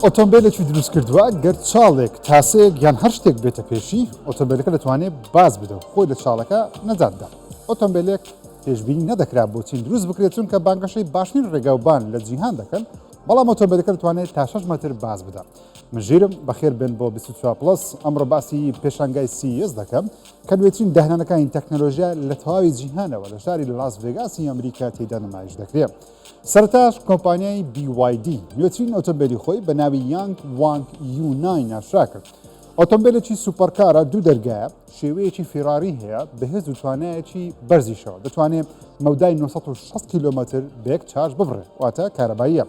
ئۆتۆمبیلێکی دروست کردووە گەر چاڵێک تاسەیەک یان هەر شتێک بێتە پێشی ئۆتۆمبیلەکە دەتوانێت باز بدە و خۆی لە چاڵەکە نەجات دا. ئۆتۆمبیلێک پێشبینی نەدەکرا بۆ چین دروست بکرێت چونکە بانگەشەی باشترین ڕێگاوبان لە جیهان دەکەن بەڵام ئۆتۆمبیلەکە دەتوانێت تا 6 مەتر باز بدا. من ژیرم بەخێر بێن بۆ 24 Plus ئەمڕۆ باسی پێشانگای CES دەکەم کە نوێترین داهێنانەکانی تەکنەلۆژیا لە تەواوی جیهانەوە لە شاری لاس ڤێگاسی ئەمریکا تێدا نمایش دەکرێت. سەرەتاش کۆمپانیای BYD نوێترین ئۆتۆمبیلی خۆی بە ناوی یانگ وانگ U9 ئاشکرا کرد. ئۆتۆمبیلێکی supercar ە دوو دەرگایە، شێوەیەکی فیراری هەیە، بەهێز و توانایەکی بەرزیشەوە، دەتوانێت مەودای 960 کیلۆمەتر بە یەک چارج ببڕێت، واتە کارەباییە.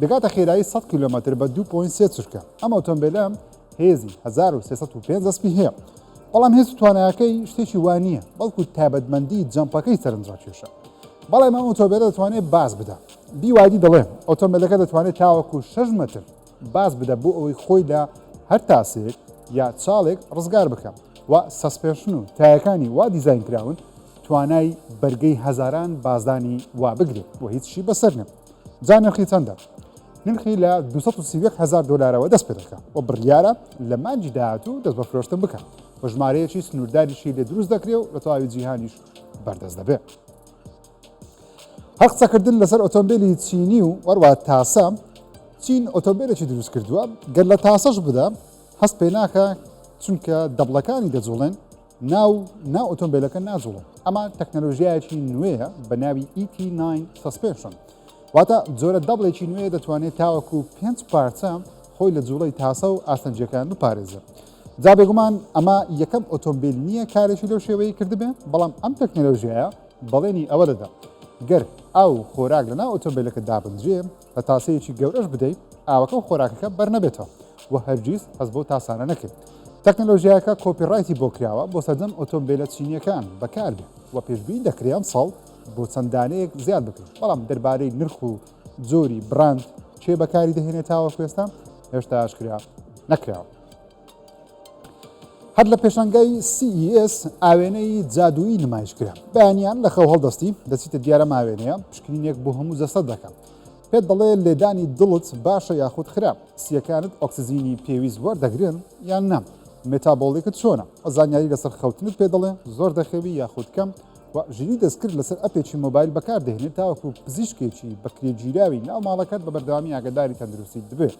دەگاتە خێرایی 100 کیلۆمەتر بە 2.3 چرکە. ئەم ئۆتۆمبیلە هێزی 1305 ئەسپی هەیە. بەڵام هێز و توانایەکەی شتێکی وا نییە، بەڵکو تایبەتمەندی جەمپەکەی سەرنجڕاکێشە. بەڵام ئەم ئۆتۆمبیلە دەتوانێت باز بدا. BYD دەڵێ ئۆتۆمبیلەکە دەتوانێت تاوەکو 6 مەتر باز بدە بۆ ئەوەی خۆی لە هەر تاسەیەک یا چاڵێک ڕزگار بکە و suspension و تایەکانی وا دیزاین کراون توانای بەرگەی هەزاران بازدانی وا بگرێت و هیچشی بەسەر نێ. جا نرخی چەندە؟ نرخی لە 231 هەزار دۆلارەوە دەست پێ دەکا و بڕیارە لە مانگی داهاتوو دەست بە فرۆشتن بکا و ژمارەیەکی سنوورداریشی لێ دروست دەکرێ و لە تەواوی جیهانیش بەردەست دەبێ. هەر قسەکردن لەسەر ئۆتۆمبیلی چینی و وەروە تاسە چین ئۆتۆمبیلێکی دروست کردووە گەر لە تاسەش بدە هەست پێ ناکە چونکە دەبڵەکانی دەجوڵێن ناو ناو ئۆتۆمبیلەکە ناجوڵێن ئەمە تەکنەلۆژیایەکی نوێیە بە ناوی ET9 suspension واتە جۆرە دەبڵێکی نوێ دەتوانێت تاوەکو پێنج پارچە خۆی لە جوڵەی تاسە و ئاستەنجەکان بپارێزێت. جا بێگومان ئەمە یەکەم ئۆتۆمبیل نییە کارێکی لەو شێوەیە کردبێ بەڵام ئەم تەکنەلۆژیایە بەڵێنی ئەوە دەدا گەر ئاو و خۆراک لەناو ئۆتۆمبیلەکە دابنرێ لە تاسەیەکی گەورەش بدەیت ئاوەکە و خۆراکەکە بەرنەبێتەوە و هەرگیز هەست بەو تاسانە نەکەیت. تەکنەلۆژیاکە copyright ی بۆ کراوە بۆ سەرجەم ئۆتۆمبیلە چینییەکان بەکاربێ و پێشبینی دەکرێ ئەمساڵ بۆ چەند دانەیەک زیاد بکرێت بەڵام دەربارەی نرخ و جۆری براند کێ بەکاری دەهێنێت تاوەکو ئێستا هێشتا ئاشکرا نەکراوە. هەر لە پێشانگای CES ئاوێنەی جادوویی نمایش کرا. بەیانیان لە خەو هەڵدەستی دەچیتە دیارە ئاوێنەیە پشکنینێک بۆ هەموو جەستەت دەکا. پێت دەڵێ لێدانی دڵت باشە یاخود خراپ، سییەکانت ئۆکسجینی پێویست وەردەگرن یان نا، metabolic ت چۆنە، زانیاری لەسەر خەوتنت پێ دەڵێ زۆر دەخەوی یاخود کەم، و ژیری دەستکرد لەسەر ئەپێکی مۆبایل بەکاردەهێنێت تاوەکو پزیشکێکی بەکرێگیراوی ناو ماڵەکەت بە بەردەوامی ئاگاداری تەندروستیت بێت.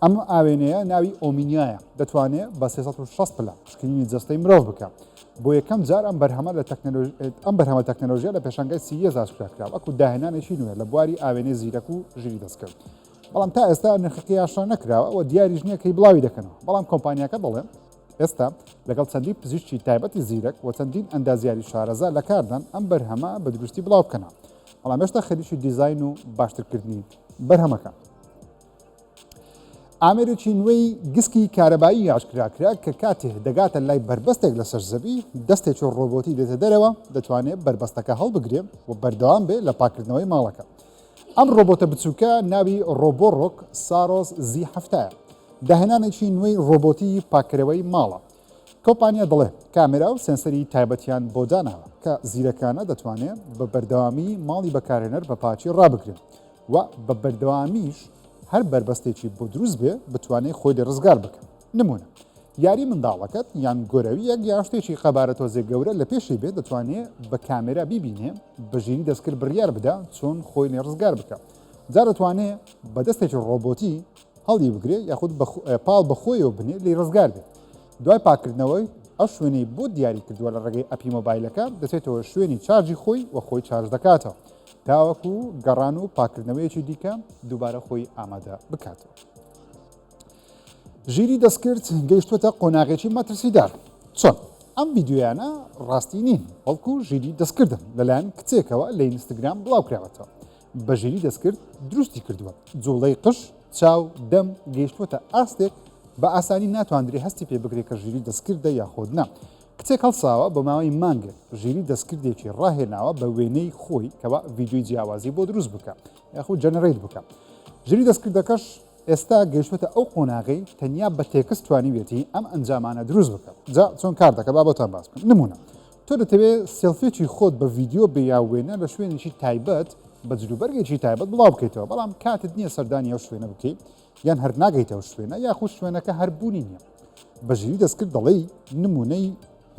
ئەم ئاوێنەیە ناوی Omnia یە، دەتوانێت بە 360 پلە پشکنینی جەستەی مرۆڤ بکات. بۆ یەکەم جار ئەم بەرهەمە لە ئەم بەرهەمە تەکنەلۆژیا لە پێشانگای CES ئاشکرا کرا وەکو داهێنانێکی نوێ لە بواری ئاوێنەی زیرەک و ژیری دەستکرد. بەڵام تا ئێستا نرخەکەی ئاشکرا نەکراوە و دیاریش نییە کەی بڵاوی دەکەنەوە، بەڵام کۆمپانیاکە دەڵێ ئێستا لەگەڵ چەندین پزیشکی تایبەتی زیرەک و چەندین ئەندازیاری شارەزا لە کاردان ئەم بەرهەمە بە دروستی بڵاو بکەنەوە، بەڵام هێشتا خەریکی دیزاین و باشترکردنی بەرهەمەکە. ئامێرێکی نوێی گسکی کارەبایی ئاشکرا کرا کە کاتێ دەگاتە لای بەربەستێک لەسەر زەوی دەستێکی ڕۆبۆتی دێتە دەرەوە دەتوانێت بەربەستەکە هەڵبگرێ و بەردەوام بێ لە پاکردنەوەی ماڵەکە. ئەم ڕۆبۆتە بچووکە ناوی ڕۆبۆڕۆک سارۆس زی هەفتایە. داهێنانێکی نوێی ڕۆبۆتی پاککەرەوەی ماڵە. کۆمپانیا دەڵێ کامێرا و سێنسەری تایبەتیان بۆ داناوە کە زیرەکانە دەتوانێت بە بەردەوامی ماڵی بەکارهێنەر بە پاکی ڕابگرێ. و بە بەردەوامیش هەر بەربەستێکی بۆ دروست بێ بتوانێ خۆی لێ ڕزگار بکە. نمونە، یاری منداڵەکەت یان گۆرەوییەک یان شتێکی قەبارە تۆزێک گەورە لە پێشی بێ دەتوانێ بە کامێرا بیبینێ بە ژیری دەستکرد بڕیار بدا چۆن خۆی لێ ڕزگار بکا. جا دەتوانێ بە دەستێکی ڕۆبۆتی هەڵی بگرێ یاخود پاڵ بە خۆیەوە بنێ لێی ڕزگار بێ. دوای پاککردنەوەی ئەو شوێنەی بۆت دیاری کردووە لە ڕێگەی ئەپی مۆبایلەکە دەچێتەوە شوێنی چارجی خۆی و خۆی چارج دەکاتەوە. تاوەکو گەڕان و پاککردنەوەیەکی دیکە دووبارە خۆی ئامادە بکاتەوە. ژیری دەستکرد گەیشتووەتە قۆناغێکی مەترسیدار. چۆن؟ ئەم ڤیدیۆیانە ڕاستی نین، بەڵکو ژیری دەستکردن لەلایەن کچێکەوە لە ئینستاگرام بڵاوکراوەتەوە. بە ژیری دەستکرد دروستی کردووە. جوڵەی قژ، چاو، دەم گەیشتووەتە ئاستێک بە ئاسانی ناتواندرێ هەستی پێ بکرێ کە ژیری دەستکردە یاخود نا. کچێک هەڵساوە بۆ ماوەی مانگێک ژیری دەستکردێکی ڕاهێناوە بە وێنەی خۆی کەوا ڤیدیۆی جیاوازی بۆ دروست بکا یاخود generate بکا. ژیری دەستکردەکەش ئێستا گەیشتووەتە ئەو قۆناغەی تەنیا بە text توانیویەتی ئەم ئەنجامانە دروست بکا. جا چۆن کار دەکا با بۆتان باس بکەم. نموونە تۆ دەتەوێ سێڵفیەکی خۆت بە ڤیدیۆ بێ یا وێنە لە شوێنێکی تایبەت بە جلوبەرگێکی تایبەت بڵاو بکەیتەوە، بەڵام کاتت نییە سەردانی ئەو شوێنە بکەیت یان هەر ناگەیتە ئەو شوێنە یاخود شوێنەکە هەر بوونی نییە. بە ژیری دەستکرد دەڵێی نموونەی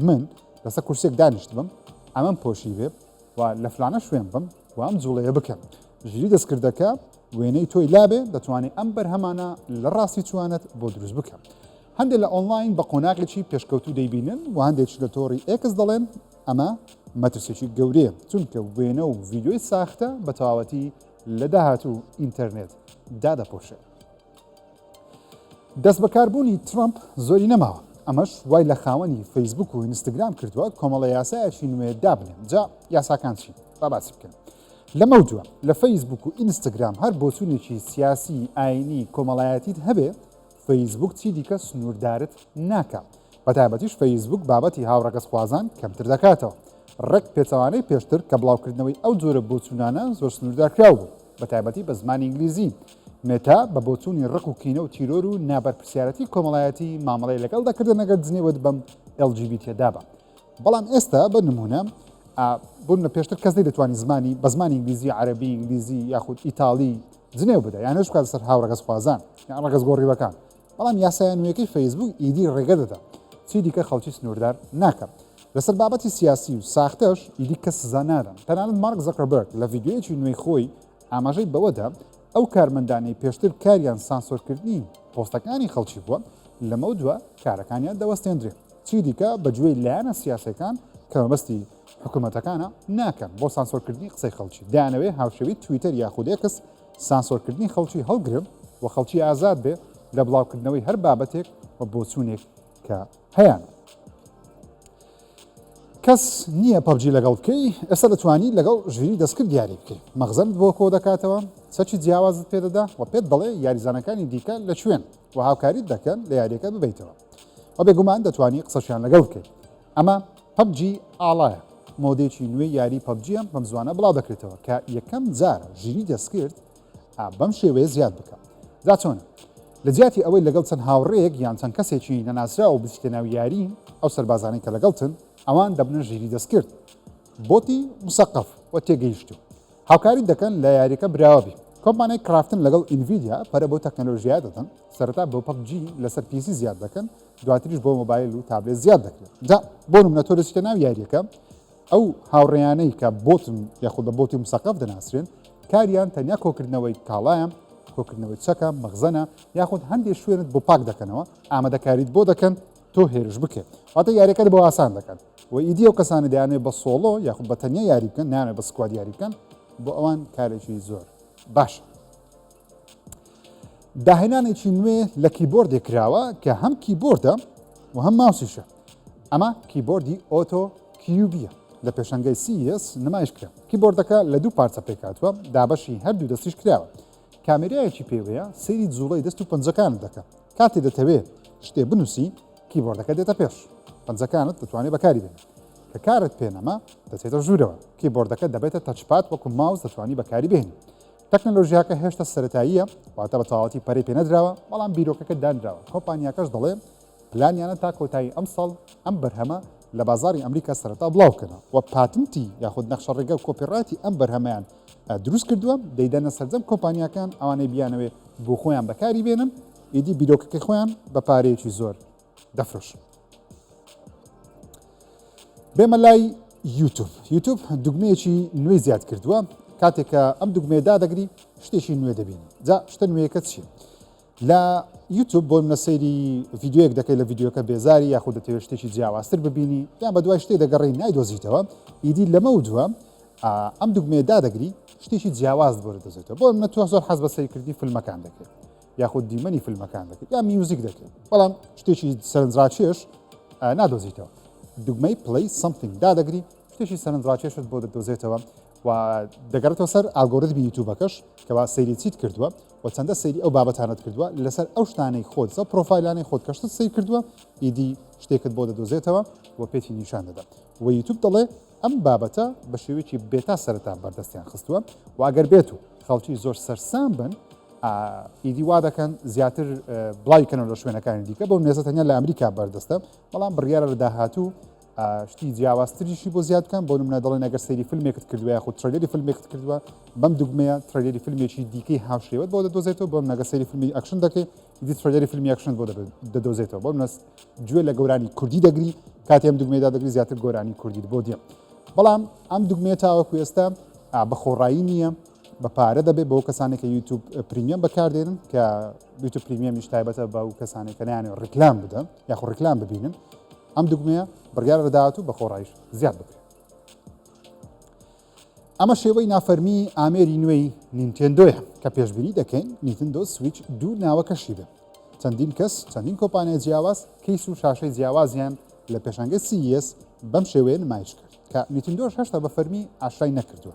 من لەسەر کورسێک دانیشتبم، ئەمەم پۆشیبێ و لە فلانە شوێن بم و ئەم جوڵەیە بکەم. ژیری دەستکردەکە وێنەی تۆی لابێ دەتوانێت ئەم بەرهەمانە لە ڕاستی چوانت بۆ دروست بکە. هەندێک لە ئۆنلاین بە قۆناغێکی پێشکەوتوو دەیبینن و هەندێکیش لە تۆڕی ئێکس دەڵێن ئەمە مەترسیی گەورەیە چونکە وێنە و ڤیدیۆی ساختە بە تەواوەتی لە داهاتوو ئینتەرنێت دادەپۆشێت. دەستبەکاربوونی ترەمپ زۆری نەماوە، ئەمەش وای لە خاوەنی فەیسبوک و ئینستاگرام کردووە کۆمەڵە یاسایەکی نوێ دابنێن. جا یاساکان چین؟ با باسی بکەین. لەمەودوا لە فەیسبوک و ئینستاگرام هەر بۆچوونێکی سیاسی، ئاینی، کۆمەڵایەتیت هەبێ، فەیسبوک چی دیکە سنووردارت ناکا. بەتایبەتیش فەیسبوک بابەتی هاوڕەگەزخوازان کەمتر دەکاتەوە. ڕێک پێچەوانەی پێشتر کە بڵاوکردنەوەی ئەو جۆرە بۆچوونانە زۆر سنووردارکراو بوو، بەتایبەتی بە زمانی ئینگلیزی. مێتا بە بۆچوونی ڕق و کینە و تیرۆر و نابەرپرسیارەتی کۆمەڵایەتی مامەڵەی لەگەڵ دەکردن ئەگەر جنێوت بەم LGBT دابا. بەڵام ئێستا بە نموونە بۆ نموونە پێشتر کەس نەیدەتوانی زمانی بە زمانی ئینگلیزی، عەرەبی، ئینگلیزی یاخود ئیتاڵی جنێو بدا یان هێرش بکاتە سەر هاوڕەگەزخوازان یان ڕەگەزگۆڕیوەکان. بەڵام یاسایە نوێیەکەی فەیسبوک ئیدی ڕێگە دەدا چی دیکە خەڵکی سنووردار ناکات. لەسەر بابەتی سیاسی و ساختەش ئیدی کەس سزا نادەن. تەنانەت مارک زەکەربێرگ لە ڤیدیۆیەکی نوێی خۆی ئاماژەی بەوەدا ئەو کارمەندانەی پێشتر کاریان سانسۆرکردنی پۆستەکانی خەڵکی بووە لەمەودوا کارەکانیان دەوەستێندرێن. چی دیکە بەگوێی لایەنە سیاسیەکان کە مەبەستی حکوومەتەکانە ناکەن بۆ سانسۆرکردنی قسەی خەڵکی دەیانەوێ هاوشێوەی تویتەر یاخود ئێکس سانسۆرکردنی خەڵکی هەڵگرن و خەڵکی ئازاد بێ لە بڵاوکردنەوەی هەر بابەتێک و بۆچوونێک کە هەیان. کەس نییە PUBG لەگەڵ بکەی ئێستا دەتوانی لەگەڵ ژیری دەستکرد یاری بکەی مەخزەنت بۆ کۆ دەکاتەوە چەکی جیاوازت پێدەدا و پێت دەڵێ یاریزانەکانی دیکە لە کوێن و هاوکاریت دەکەن لە یاریەکە ببیتەوە و بێگومان دەتوانی قسەشیان لەگەڵ بکەیت ئەمە PUBG ئاڵایە، mode ێکی نوێی یاری PUBG یە بەم زوانە بڵاو دەکرێتەوە کە یەکەم جارە ژیری دەستکرد بەم شێوەیە زیاد بکە. جا چۆنە؟ لە جیاتی ئەوەی لەگەڵ چەند هاوڕێیەک یان چەند کەسێکی نەناسراو بچیتە ناو یاری، ئەو سەربازانەی کە لەگەڵتن ئەوان دەبنە ژیری دەستکرد، bot ی مسەقەف و تێگەیشتوو. هاوکاریت دەکەن لە یاریەکە براوە بی. کۆمپانیای Krafton لەگەڵ Nvidia پەرە بەو تەکنەلۆژیایە دەدەن، سەرەتا بۆ PUBG لەسەر PC زیاد دەکەن، دواتریش بۆ مۆبایل و تابلێت زیاد دەکرێت. جا بۆ نمونە تۆ دەچیتە ناو یاریەکە، ئەو هاوڕێیانەی کە bot ن یاخود بە bot ی مسەقەف دەناسرێن، کاریان تەنیا کۆکردنەوەی کاڵایە، کۆکردنەوەی چەکە، مەخزەنە، یاخود هەندێ شوێنت بۆ پاک دەکەنەوە، ئامادەکاریت بۆ دەکەن تۆ هێرش بکەیت. واتە یاریەکەت بۆ ئاسان دەکەن. و ئیدی ئەو کەسانە دەیانەوێت بە solo یاخود بە تەنیا یاری بکەن، نایانەوێت بە squad یاری بکەن، بۆ ئەوان کارێکی زۆر باشە. داهێنانێکی نوێ لە کیبۆردێک کراوە کە هەم کیبۆردە و هەم ماوسیشە. ئەمە کیبۆردی ئۆتۆ کیوبیە لە پێشەنگەی CES نمایش کرا. کیبۆردەکە لە دوو پارچە پێکهاتووە، دابەشی هەردوو دەستیش کراوە. کامێرایەکی پێوەیە سەیری جوڵەی دەست و پەنجەکانت دەکا. کاتێ دەتەوێ شتێ بنووسی کیبۆردەکە دێتە پێش پەنجەکانت دەتوانێت بەکاری بێنی کە کارت پێ نەما دەچێتە ژوورەوە کیبۆردەکە دەبێتە touchpad وەکو ماوس دەتوانی بەکاری بێنی تەکنەلۆژیاکە هێشتا سەتاییە واتە بە تەواوەتی پەرەی پێنەدراوە بەڵام بیرۆکەکە دانراوە کۆمپانیاکەش دەڵێ پلانیانە تا کۆتایی ئەمساڵ ئەم بەرهەمە لە بازاری ئەمریکا سەرەتا بڵاو بکەنەوە و patent ی یاخود نەخشە ڕێگە و copyright ی ئەم بەرهەمەیان دروست کردووە دەیدەنە سەرجەم کۆمپانیاکان ئەوانەی بیانەوێ بۆ خۆیان بەکاری بێنن ئیدی بیرۆکەکەی خۆیان بە پارەیەکی زۆر دەفرۆشن. بێمە لای یوتوب یوتوب دوگمەیەکی نوێی زیاد کردووە کاتێک کە ئەم دوگمەیە دادەگری شتێکی نوێ دەبینی جا شتە نوێیەکە چییە؟ لە یوتوب بۆ منە سەیری ڤیدیۆیەک دەکەی لە ڤیدیۆکە بێزاری یاخود دەتەوێت شتێکی جیاوازتر ببینی یان بە دوای شتێک دەگەڕێی نایدۆزیتەوە ئیدی لەمە و دووە ئەم دوگمەیە دادەگری شتێکی جیاواز بۆ دەدۆزێتەوە بۆ منە تۆ زۆر حەز بە سەیرکردنی فیلمەکان دەکەیت یاخود دیمەنی فیلمەکان دەکەیت یا میوزیک دەکەیت بەڵام شتێکی سەرنجڕاکێش نادۆزیتەوە دوگمەی play something دادەگری شتێکی سەرنجڕاکێشت بۆ دەدۆزێتەوە و دەگەڕێتەوە سەر ئالگۆریتمی یوتیوبەکەش کەوا سەیری چیت کردووە و چەندە سەیری ئەو بابەتانەت کردووە لەسەر ئەو شتانەی خۆت سەر پرۆفایلانەی خۆت کە شتت سەیر کردووە ئیدی شتێکت بۆ دەدۆزێتەوە و پێتی نیشان دەدا و یوتیوب دەڵێ ئەم بابەتە بە شێوەیەکی beta سەرەتا بەردەستیان خستووە و ئەگەر بێت و خەڵکی زۆر سەرسام بن ئیدی وا دەکەن زیاتر بڵاوی کەنەوە لە شوێنەکانی دیکە بۆ نێزە تەنیا لە ئەمریکا بەردەستە بەڵام بڕیارە لە داهاتوو. شتی جیاوازتریشی بۆ زیاد بکەن. بۆ نمونە دەڵێن ئەگەر سەیری فیلمێکت کردووە یاخود trailer ی فیلمێکت کردووە، بەم دوگمەیە trailer ی فیلمێکی دیکەی هاوشێوەت بۆ دەدۆزێتەوە. بۆ نمونە سەیری فیلمی ئەکشن دەکەی، ئیدی trailer ی فیلمی ئەکشنت بۆ دەدۆزێتەوە. بۆ نمونە گوێ لە گۆرانی کوردی دەگری، کاتێ ئەم دوگمەیەدا دەگری زیاتر گۆرانی کوردیت بۆ دێ. بەڵام ئەم دوگمەیە تاوەکو ئێستا بە خۆڕایی نییە، بە پارە دەبێت بۆ کەسانێک کە YouTube Premium بەکاردێنن، کە YouTube Premium یش تایبەتە بە و کەسانێک کە نایانەوێت ڕیکلام بدەن یاخود ڕیکلام ببینن. ئەم دوگمەیە بڕیارە لە داهاتوو بە خۆڕایش زیاد بکرێت. ئەمە شێوەی نافەرمی ئامێری نوێی نینتێندۆیە کە پێشبینی دەکەین Nintendo Switch دوو ناوەکەشی بێت. چەندین کەس، چەندین کۆمپانیای جیاواز case و شاشەی جیاوازیان لە پێشانگەی CES بەم شێوەیە نمایش کرد کە نیتندۆش هێشتا بە فەرمی ئاشکرای نەکردووە.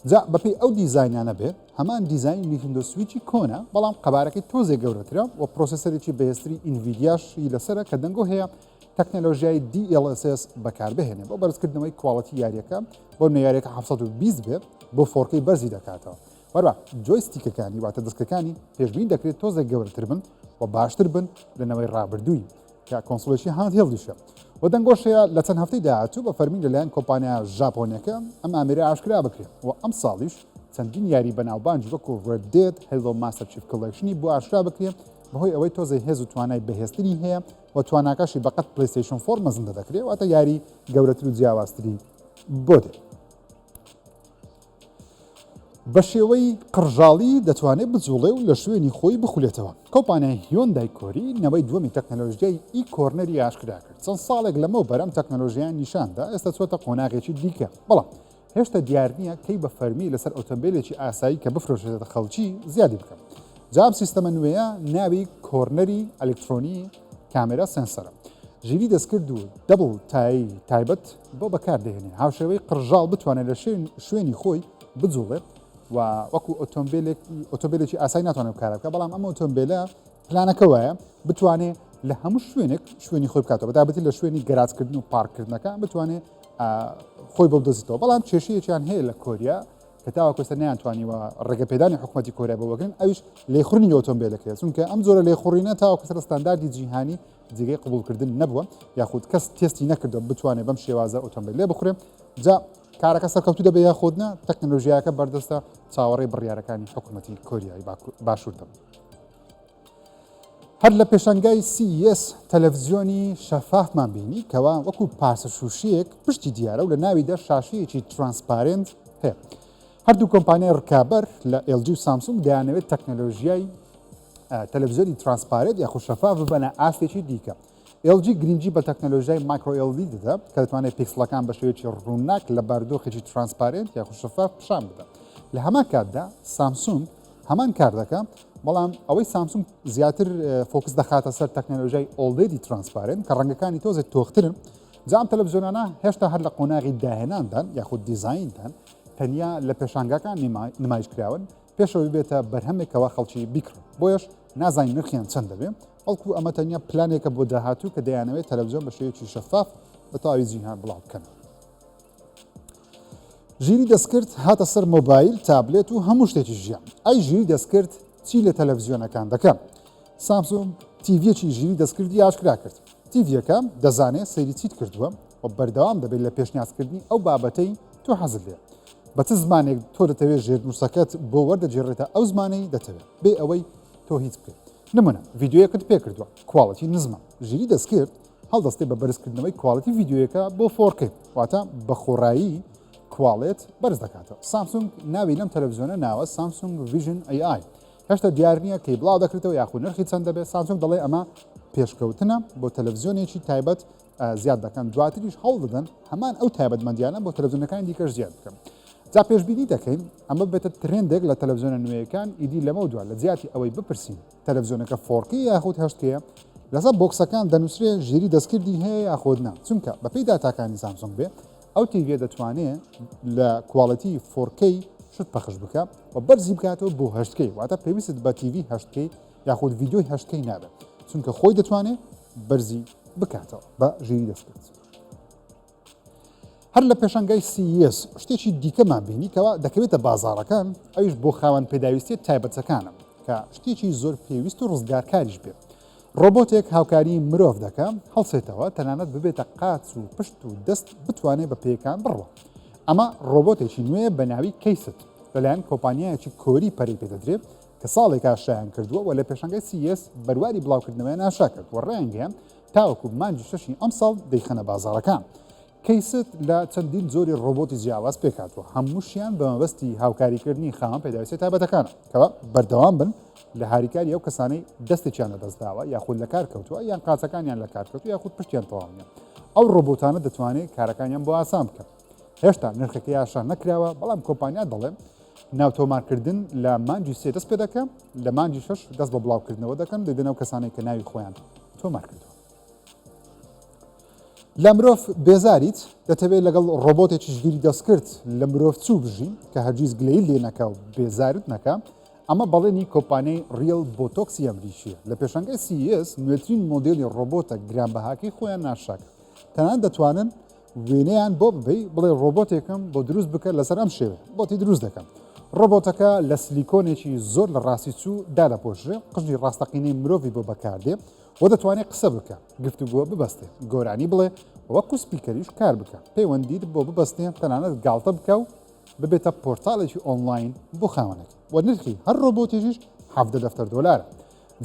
جا بەپێی ئەو دیزاینانە بێ هەمان دیزاینی Nintendo Switch ی کۆنە، بەڵام قەبارەکەی تۆزێک گەورەترە و processor ێکی بەهێزتری Nvidia شی لەسەرە کە دەنگۆ هەیە تەکنەلۆژیای DLSS بەکاربهێنێ بۆ بەرزکردنەوەی quality یاریەکە. بۆ نمونە یاریەکە 720 بێ بۆ 4K بەرزی دەکاتەوە. هەروەها joystick ەکانی واتە دەستکەکانی پێشبینی دەکرێت تۆزێک گەورەتر بن و باشتر بن لە نەوەی ڕابردووی کە console ێکی handheld یشە. و دەنگۆش هەیە لە چەند هەفتەی داهاتوو بە فەرمی لەلایەن کۆمپانیا ژاپۆنیەکە ئەم ئامێرە ئاشکرا بکرێت و ئەمساڵیش چەندین یاری بەناوبانگی وەکو Red Dead، Halo Master Chief Collection ی بۆ ئاشکرا بکرێت بەهۆی ئەوەی تۆزێ هێز و توانای بەهێزتری هەیە و تواناکەشی بەقەد PlayStation 4 مەزندە دەکرێت، واتە یاری گەورەتر و جیاوازتری بۆ دێت. بە شێوەی قڕژاڵی دەتوانێت بجوڵێ و لە شوێنی خۆی بخولێتەوە. کۆمپانیای هیۆندای کۆری نەوەی دووەمی تەکنەلۆژیای e-Corner ی ئاشکرا کرد. چەند ساڵێک لەمەوبەر ئەم تەکنەلۆژیایان نیشاندا، ئێستا چووەتە قۆناغێکی دیکە، بەڵام هێشتا دیار نییە کەی بە فەرمی لەسەر ئۆتۆمبیلێکی ئاسایی کە بفرۆشرێتە خەڵکی زیادی بکەن. جا ئەم سیستەمە نوێیە ناوی corner ی ئەلکترۆنی کامێرا sensor ە. ژیری دەستکرد و double تایەی تایبەت بۆ بەکاردەهێنێ هاوشێوەی قڕژاڵ بتوانێت لە شوێنی خۆی بجوڵێت و وەکو ئۆتۆمبیلێک ئۆتۆمبیلێکی ئاسایی ناتوانێت کار بکە، بەڵام ئەم ئۆتۆمبیلە پلانەکە وایە بتوانێت لە هەموو شوێنێک شوێنی خۆی بکاتەوە، بەتایبەتی لە شوێنی گەراجکردن و پارککردنەکە بتوانێت خۆی بۆ بدۆزیتەوە. بەڵام کێشەیەکیان هەیە لە کۆریا کە تاوەکو ئێستا نەیانتوانیوە ڕێگەپێدانی حکوومەتی کۆریا بۆ وەگرن، ئەویش لێخوڕینی ئۆتۆمبیلەکەیە، چونکە ئەم جۆرە لێخوڕینە تاوەکو سەر ستانداردی جیهانی جێگەی قبوڵکردن نەبووە یاخود کەس تێستی نەکردووە بتوانێت بەم شێوازە ئۆتۆمبیل لێ بخورێ. جا کارەکە سەرکەوتوو دەبێت یاخود نا، تەکنەلۆژیاکە بەردەستە، چاوەڕێی بڕیارەکانی حکوومەتی کۆریای باشوور دەبن. هەر لە پێشانگای CES تەلەڤزیۆنی شەفافمان بینی کەوا وەکو پارچە شووشەیەک پشتی دیارە و لە ناویدا شاشەیەکی transparent هەیە. هەردوو کۆمپانیای ڕکابەر لە LG و سامسونگ دەیانەوێت تەکنەلۆژیای تەلەڤزیۆنی transparent یاخود شەفاف ببەنە ئاستێکی دیکە. LG گرنگی بە تەکنەلۆژیای micro LED دەدا کە دەتوانێت پیکسڵەکان بە شێوەیەکی ڕووناک لە بارودۆخێکی transparent یاخود شەفاف پیشان بدات. لە هەمان کاتدا سامسونگ هەمان کار دەکا، بەڵام ئەوەی سامسونگ زیاتر focus دەخاتە سەر تەکنەلۆژیای OLED ی transparent کە ڕەنگەکانی تۆزێک تۆخترن. جا ئەم تەلەڤزیۆنانە هێشتا هەر لە قۆناغی داهێناندان یاخود دیزایندان، تەنیا لە پێشانگاکان نمایش کراون پێشەوەی بێتە بەرهەمێکەوە خەڵکی بیکڕن، بۆیەش نازانین نرخیان چەند دەبێ، بەڵکو ئەمە تەنیا پلانێکە بۆ داهاتوو کە دەیانەوێت تەلەڤزیۆن بە شێوەیەکی شەفاف بە تەواوی جیهان بڵاو بکەنەوە. ژیری دەستکرد هاتە سەر مۆبایل، تابلێت و هەموو شتێکی ژیان. ئەی ژیری دەستکرد چی لە تەلەڤزیۆنەکان دەکا؟ سامسونگ تیڤیەکی ژیری دەستکردی ئاشکرا کرد. تیڤیەکە دەزانێت سەیری چیت کردووە و بەردەوام دەبێت لە پێشنیازکردنی ئەو بابەتەی تۆ حەزت لێیە. بە چ زمانێک تۆ دەتەوێت ژێرنووسەکەت بۆ وەردەگێڕێتە ئەو زمانەی دەتەوێت بێ ئەوەی تۆ هیچ بکەیت. نمونە، ڤیدیۆیەکت پێکردووە، quality نزمە، ژیری دەستکرد هەڵدەستێ بە بەرزکردنەوەی quality ڤیدیۆیەکە بۆ 4K، واتە بە خۆڕایی quality بەرز دەکاتەوە. سامسونگ ناوی لەم تەلەڤزیۆنە ناوە Samsung Vision AI. هێشتا دیار نییە کەی بڵاو دەکرێتەوە یاخود نرخی چەند دەبێت. سامسونگ دەڵێ ئەمە پێشکەوتنە بۆ تەلەڤزیۆنێکی تایبەت زیاد دەکەن، دواتریش هەوڵ دەدەن هەمان ئەو تایبەتمەندیانە بۆ تەلەڤزیۆنەکانی دیکەش زیاد بکەن. جا پێشبینی دەکەین ئەمە ببێتە trend ێک لە تەلەڤزیۆنە نوێیەکان، ئیدی لەمەو دوا لە جیاتی ئەوەی بپرسین تەلەڤزیۆنەکە 4K یاخود 8K یە، لەسەر box ەکان دەنووسرێ ژیری دەستکردی هەیە یاخود نا، چونکە بەپێی داتاکانی سامسۆنگ بێ ئەو تیڤیە دەتوانێ لە quality 4K شت پەخش بکە و بەرزی بکاتەوە بۆ 8K، واتە پێویستت بە تیڤی 8K یاخود ڤیدیۆی 8K نابێت، چونکە خۆی دەتوانێت بەرزی بکاتەوە بە ژیری دەستکرد. هەر لە پێشانگای CES شتێکی دیکەمان بینی کەوا دەکەوێتە بازاڕەکان، ئەویش بۆ خاوەن پێداویستیە تایبەتەکانە کە شتێکی زۆر پێویست و ڕزگارکاریش بێت. ڕۆبۆتێک هاوکاری مرۆڤ دەکا هەڵسێتەوە تەنانەت ببێتە قاچ و پشت و دەست بتوانێ بە پێیەکان بڕوا. ئەمە ڕۆبۆتێکی نوێیە بە ناوی کەیست لەلایەن کۆمپانیایەکی کۆری پەرەی پێدەدرێ کە ساڵێکە ئاشکرایان کردووە و لە پێشانگای CES بەرواری بڵاوکردنەوەیان ئاشکرا کرد و ڕایانگەیاند تاوەکو مانگی شەشی ئەمساڵ دەیخەنە بازاڕەکان. کەیست لە چەندین جۆری ڕۆبۆتی جیاواز پێکهاتووە، هەمووشیان بە مەبەستی هاوکاریکردنی خاوەن پێداویستیە تایبەتەکانە، کەوا بەردەوام بن لە هاریکاری ئەو کەسانەی دەستێکیان لەدەستداوە یاخود لەکار کەوتووە یان قاچەکانیان لەکار کەوتووە یاخود پشتیان تەواو نییە. ئەو ڕۆبۆتانە دەتوانێت کارەکانیان بۆ ئاسان بکەن. هێشتا نرخەکەی ئاشکرا نەکراوە، بەڵام کۆمپانیا دەڵێ ناوتۆمارکردن لە مانگی سێ دەست پێدەکە، لە مانگی شەش دەست بە بڵاوکردنەوە دەکەن، دەیدەن ئەو کەسانەی کە ناوی خۆیان تۆمار کردووە. لە مرۆڤ بێزاریت، دەتەوێت لەگەڵ ڕۆبۆتێکی ژیری دەستکرد لە مرۆڤ چوو بژی کە هەرگیز گلەیی لێ نەکا و بێزارت نەکا، ئەمە بەڵێنی کۆمپانیای ڕیەل بۆتۆکسی ئەمریکییە لە پێشانگای CES نوێترین مۆدێلی ڕۆبۆتە گرانبەهاکەی خۆیان ئاشکرا کرد. تەنانەت دەتوانن وێنەیان بۆ ببەی بڵێ ڕۆبۆتێکم بۆ دروست بکە لەسەر ئەم شێوەیە بۆتی دروست دەکەم. ڕۆبۆتەکە لە سلیکۆنێکی زۆر لە ڕاستی چوو دادەپۆشرێ، قژی ڕاستەقینەی مرۆڤی بۆ بەکاردێ و دەتوانێ قسە بکا، گفتوگۆ ببەستێ، گۆرانی بڵێ و وەکو speaker یش کار بکا، پەیوەندیت بۆ ببەستێ، تەنانەت گاڵتە بکا و ببێتە پۆرتاڵێکی ئۆنلاین بۆ خاوەنەکەی و نرخی هەر ڕۆبۆتێکیش 17 دەفتەر دۆلارە.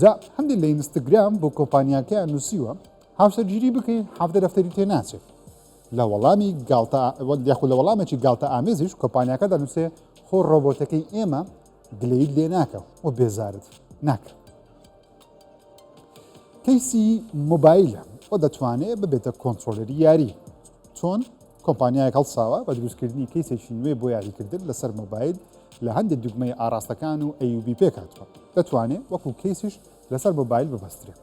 جا هەندێک لە ئینستگرام بۆ کۆمپانیاکەیان نووسیوە هاوسەرگیری بکەی 17 دەفتەری تێ ناچێت. لە وەڵامی گاڵتە یاخود لە وەڵامێکی گاڵتە ئامێزیش کۆمپانیاکە دەنووسێ خۆ ڕۆبۆتەکەی ئێمە گلەیت لێ ناکە و بێزارت ناکە. کەیسی مۆبایلە و دەتوانێت ببێتە controller ی یاری. چۆن؟ کۆمپانیایەک هەڵساوە بە دروستکردنی کەیسێکی نوێ بۆ یاریکردن لەسەر مۆبایل لە هەندێک دوگمەی ئاراستەکان و A و B پێکهاتووە، دەتوانێت وەکو کەیسیش لەسەر مۆبایل ببەسترێت.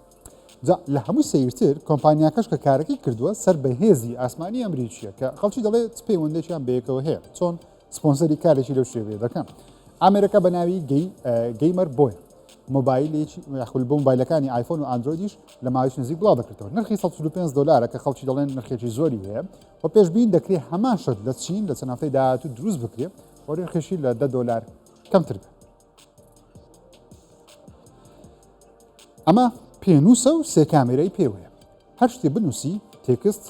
جا لە هەمووی سەیرتر کۆمپانیاکەش کە کارەکەی کردووە سەر بە هێزی ئاسمانی ئەمریکییە کە خەڵکی دەڵێت چ پەیوەندێکیان بەیەکەوە هەیە، چۆن سپۆنسەری کارێکی لەو شێوەیە دەکەن. ئامێرەکە بە ناوی Gamer Boy ە. مۆبایلێکی یاخود بۆ مۆبایلەکانی ئایفۆن و ئەندرۆیدیش لە ماوەی نزیک بڵاو دەکرێتەوە. نرخی 145 دلارە کە خەڵکی دەڵێن نرخێکی زۆری هەیە و پێشبین دەکرێت هەمان شت لە چین لە چەند هەفتەی داهاتوو دروست بکرێت و نرخیشی لە 10 دلار کەمتر بێت. ئەمە پێنووسە و سێ کامێرەی پێوەیە. هەر شتێ بنووسی text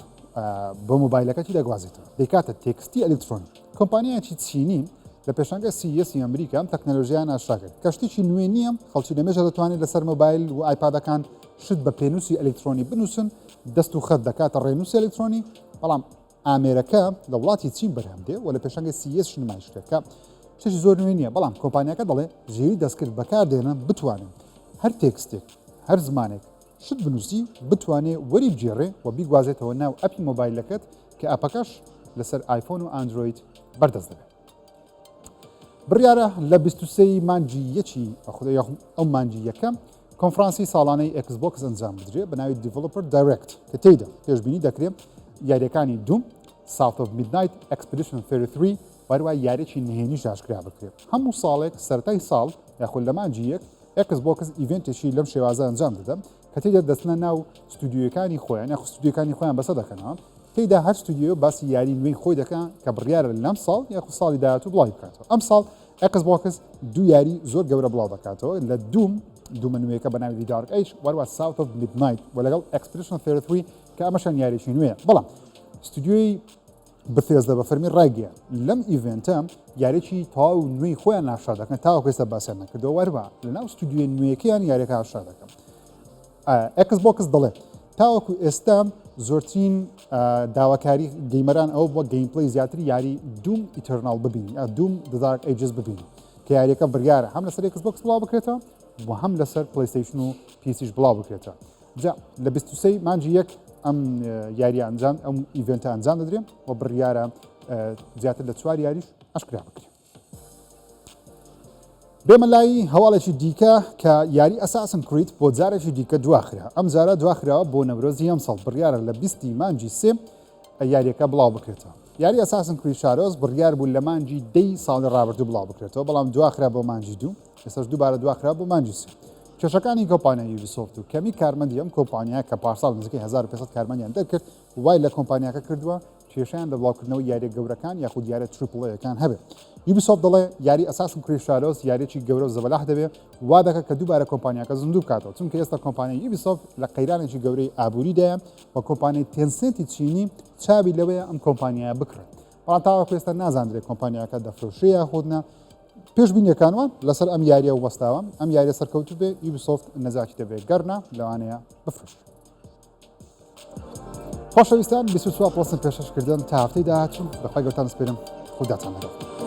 بۆ مۆبایلەکەتی دەگوازێتەوە دەیکاتە text ی ئەلکترۆنی. کۆمپانیایەکی چینی لە پێشانگای CES ی ئەمریکا ئەم تەکنەلۆژیایان ئاشکرا کرد کە شتێکی نوێ نییە، خەڵکی لەمێژە دەتوانێت لەسەر مۆبایل و ئایپادەکان شت بە پێنووسی ئەلکترۆنی بنووسن، دەست و خەت دەکاتە ڕێنووسی ئەلکترۆنی، بەڵام ئامێرەکە لە وڵاتی چین بەرهەم دێ و لە پێشانگای CES نمایش کرا کە شتێکی زۆر نوێ نییە، بەڵام کۆمپانیاکە دەڵێ ژیری دەستکرد بەکاردێنن بتوانن هەر text ێک، هەر زمانێک شت بنووسی بتوانێ وەری بگێڕێ و بیگوازێتەوە ناو app ی مۆبایلەکەت کە app ەکەش لەسەر ئایفۆن و ئەندرۆید بەردەست دەبێت. بڕیارە لە 23 مانگی یەکی ئەو مانگی یەکەم کۆنفرانسی ساڵانەی ئێکس بۆکس ئەنجام بدرێت بە ناوی Developer Direct کە تێیدا پێشبینی دەکرێت یاریەکانی Doom، South of Midnight، Expedition 33 و هەروەها یاریی نهێنیش ئاشکرا بکرێت. هەموو ساڵێک سەرەتای ساڵ یاخود لە مانگی یەک ئێکس بۆکس event ێکی لەم شێوازە ئەنجام دەدەن کە تێیدا دەچنە ناو ستودیۆیەکانی خۆیان یاخود ستودیۆکانی خۆیان بەسەر دەکەنەوە تێیدا هەر ستودیۆ باسی یاری نوێی خۆی دەکا کە بڕیارە لەم ساڵ یاخود ساڵی داهاتوو بڵاوی بکاتەوە. ئەم ساڵ ئێکس بۆکس دوو یاری زۆر گەورە بڵاو دەکاتەوە لە Doom Doom ە نوێیەکە بە ناوی The Dark Age وەروە South of Midnight و لەگەڵ Expedition 33 کە ئەمەشان یاریی نوێیە. بەڵام ستودیۆی Bethesda بە فەرمی ڕایگەیاند، لەم event ە یاریی تەواو نوێی خۆیان ئاشکرا دەکەن، تاوەکو ئێستا باسیان نەکردەوە، وەروە لەناو ستودیۆ نوێیەکەیان یاریەکە ئاشکرا دەکەن. ئێکس بۆکس دەڵێت، تاوەکو ئێستا زۆرترین داواکاری gamer ان ئەوە بووە gameplay زیاتر یاری Doom Eternal ببینی، Doom The Dark Ages ببینی، کە یاریەکە بڕیارە هەم لەسەر ئێکس بۆکس بڵاو بکرێتەوە و هەم لەسەر پلەیستەیشن و PC یش بڵاو بکرێتەوە. جا لە 23 مانگی یەک ئەم یاریە ئەنجام ئەم event ە ئەنجام دەدرێن و بڕیارە زیاتر لە چوار یاریش ئاشکرا بکرێن. بێمە لای هەواڵێکی دیکە کە یاری Assassin's Creed بۆ جارێکی دیکە دواخرا ئەم جارە دواخراوە بۆ نەورۆزی ئەمساڵ بڕیارە لە بیستی مانگی سێ یاریەکە بڵاو بکرێتەوە. یاری Assassin's Creed Shadows بڕیار بوو لە مانگی دەی ساڵی ڕابردوو بڵاو بکرێتەوە، بەڵام دواخرا بۆ مانگی دوو، ئێستاش دووبارە دواخرا بۆ مانگی سێ. کێشەکانی کۆمپانیای یوبیسۆفت و کەمی کارمەندی ئەم کۆمپانیا کە پارساڵ نزیکەی 1500 کارمەندیان دەرکرد، وای لە کۆمپانیاکە کردووە کێشەیان لە بڵاوکردنەوەی یاریە گەورەکان یاخود یاریە triple A یەکان هەبێت. یوبیسۆفت دەڵێ یاری Assassin's Creed Shadows یاریەکی گەورە و زەبەلاح دەبێ وا دەکات کە دووبارە کۆمپانیاکە زیندوو بکاتەوە چونکە ئێستا کۆمپانیای یوبیسۆفت لە قەیرانێکی گەورەی ئابووریدایە و کۆمپانیای تێنسێنتی چینی چاوی لەوەیە ئەم کۆمپانیایە بکڕێت بەڵام تاوەکو ئێستا نازاندرێت کۆمپانیاکە دەفرۆشێ یاخود نا. پێشبینیەکان وان لەسەر ئەم یاریە وەستاوە ئەم یاریە سەرکەوتو بێ یوبیسۆفت نەجاتی دەبێت گەرنا لەوانەیە بفرۆشێت. خۆشەویستان 24 پڵەسم پێشکەش کردن تا هەفتەی داهاتوو بەخوای گەورەتان سپێرم خوداتان لەگەڵ.